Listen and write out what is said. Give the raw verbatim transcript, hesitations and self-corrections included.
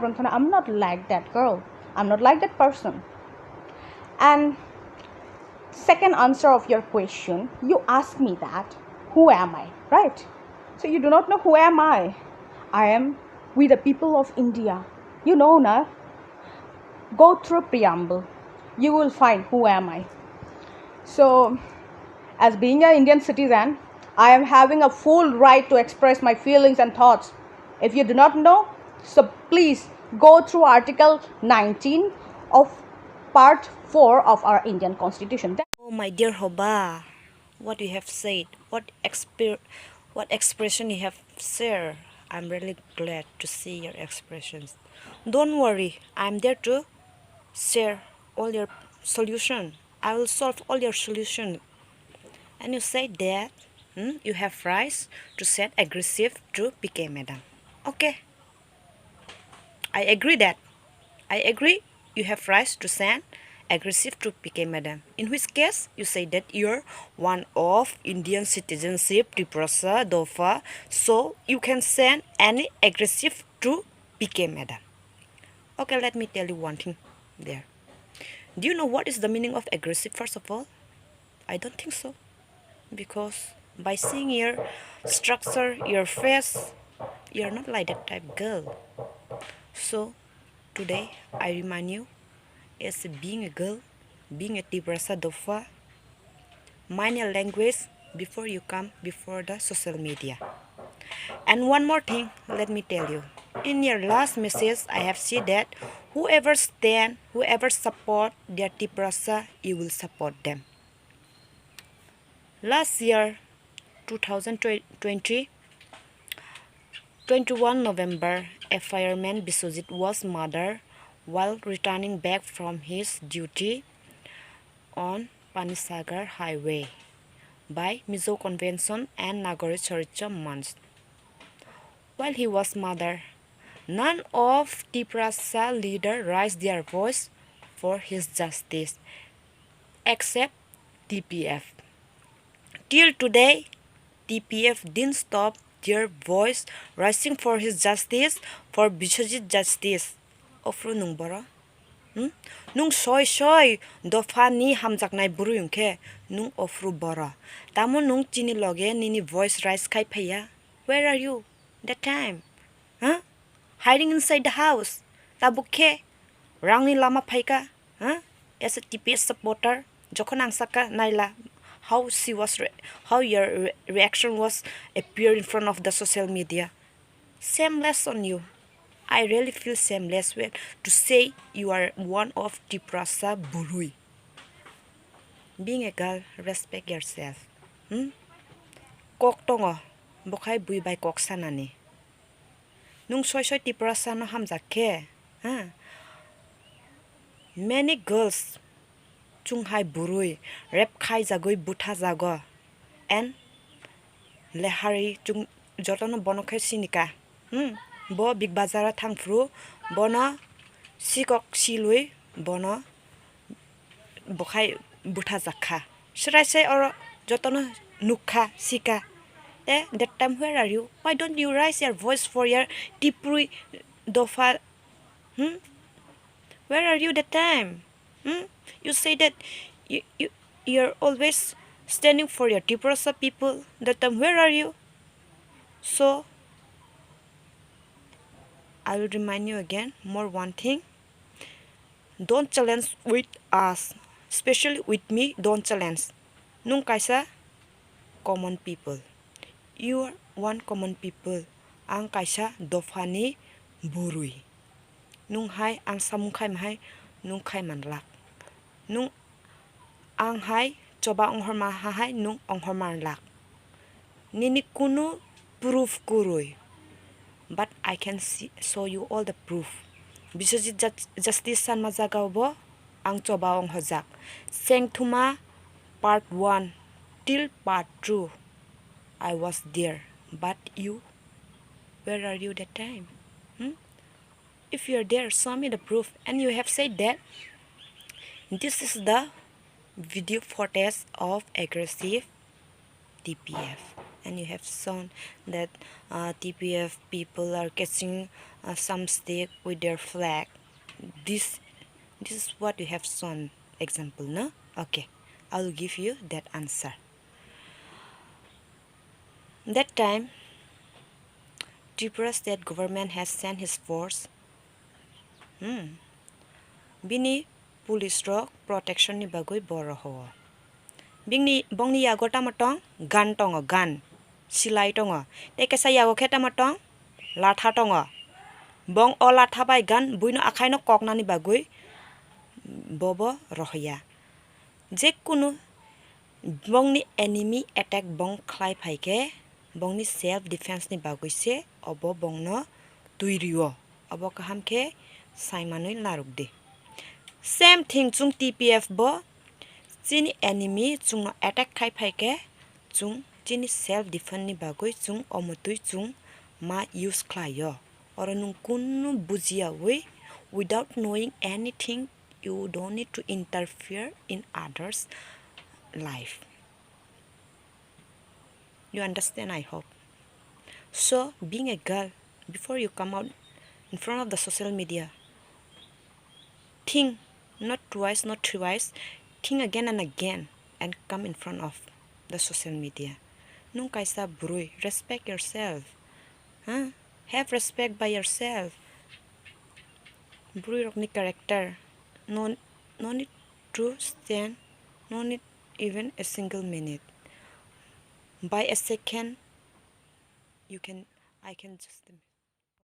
Anthony, I'm not like that girl. I'm not like that person. And second answer of your question, you ask me that, who am I, right? So you do not know who am I. I am with the people of India. You know, na? Go through preamble. You will find who am I. So, as being an Indian citizen, I am having a full right to express my feelings and thoughts. If you do not know, so please go through Article nineteen of Part four of our Indian Constitution. Oh, my dear Hoba, what you have said, what exper- what expression you have shared, I'm really glad to see your expressions. Don't worry, I'm there to share all your solution. I will solve all your solution. And you say that, hmm, you have rights to send aggressive to P K madam. Okay. I agree that. I agree you have rights to send aggressive to P K madam. In which case, you say that you're one of Indian citizenship Tiprasa Dofa, so you can send any aggressive to P K madam. Okay, let me tell you one thing there. Do you know what is the meaning of aggressive, first of all? I don't think so. Because by seeing your structure, your face, you're not like that type girl. So, today, I remind you, as being a girl, being a Tiprasa Dofa, mind your language before you come before the social media. And one more thing, let me tell you. In your last message, I have said that whoever stand, whoever support their Tiprasa, you will support them. Last year, two thousand twenty, twenty-one November, a fireman Biswajit was murdered while returning back from his duty on Panisagar Highway by Mizo Convention and Nagori Choricha Manch. While he was murdered, none of Tiprasa leader raised their voice for his justice, except T P F. Till today, T P F didn't stop their voice raising for his justice, for Biswajit justice. Ofru nung boro? Hmm? Nung soi soi dophani hamjaknai bwrwi wngkhe nung ofru boro. Tamo nung chini loge nini voice raise khai phaiya? Where are you that time? Huh? Hiding inside the house. Tabuk khe rangni lama phaika? Huh? As a T P F supporter, jokhon ang saka naila, how she was re- how your re- reaction was appear in front of the social media. Shameless on you. I really feel shameless when to say you are one of Tiprasa burui. Being a girl, respect yourself. Hmm? Kok tongo, bokhai bui bai kok sanani. Nung soi soi Tiprasa no hamjak khe, ha? Many girls chunghai burui rep khai jagoi butha jago and lehari chung jotono bono khe sinika. Hmm? Bo Big Bazar o thangphru bono sikok silui bono bokhai butha jakha. Srai sai oro jotono nukha sika. Eh, that time where are you? Why don't you raise your voice for your Tipri Dofa? Hmm? Where are you that time? Hmm? You say that you, you, you're always standing for your Tiprasa people. That time where are you? So, I will remind you again more one thing. Don't challenge with us, specially with me, don't challenge. Nung kaisa common people. You are one common people. Ang kaisa dophani burui. Nung hai ang samung khai mahai nung khai manlak. Nung ang hai choba onghorma ha hai nung onghorma lak. Nini kunu proof kurui. But I can see, show you all the proof. Biswajit Jus- Justice Sanma jaga bo ang choba onghojak. Sengthuma part one till part two. I was there, but you, where are you that time? Hmm? If you are there, show me the proof. And you have said that this is the video footage of aggressive T P F. And you have shown that uh, T P F people are catching uh, some stick with their flag. This, this is what you have shown example, no? Okay, I will give you that answer. That time, Tripura state government has sent his force. Hmm. Bini police rok protection ni bagwi bo roho. Bini, bongni yago tamo tong? Gun tongo, gun. Silai tongo. Tei kesa yago khe tamo tong? Latha tongo. Bong o latha bai gun buino akhai no koknani bagwi bobo rohoya. Jekunu bongni enemy attack bong khlai phai khe, bongni self defense ni bagwi se obo bongno twi rio. Obo kaham khe saimanwi narwk di. Same thing chwng T P F bo chini enemy chwngno attack khai phai khe, chwng chini self defense ni bagwi chwng omo twi chwng ma use khlai o. Oro nwng kunu bujiyawi, without knowing anything, you don't need to interfere in others' life. You understand, I hope. So, being a girl, before you come out in front of the social media, think not twice, not thrice, think again and again and come in front of the social media. Nwng kaisa bwrwi, respect yourself. Huh? Have respect by yourself. Bwrwi rokni character. No, no need to stand, no need even a single minute. By a second, you can, I can just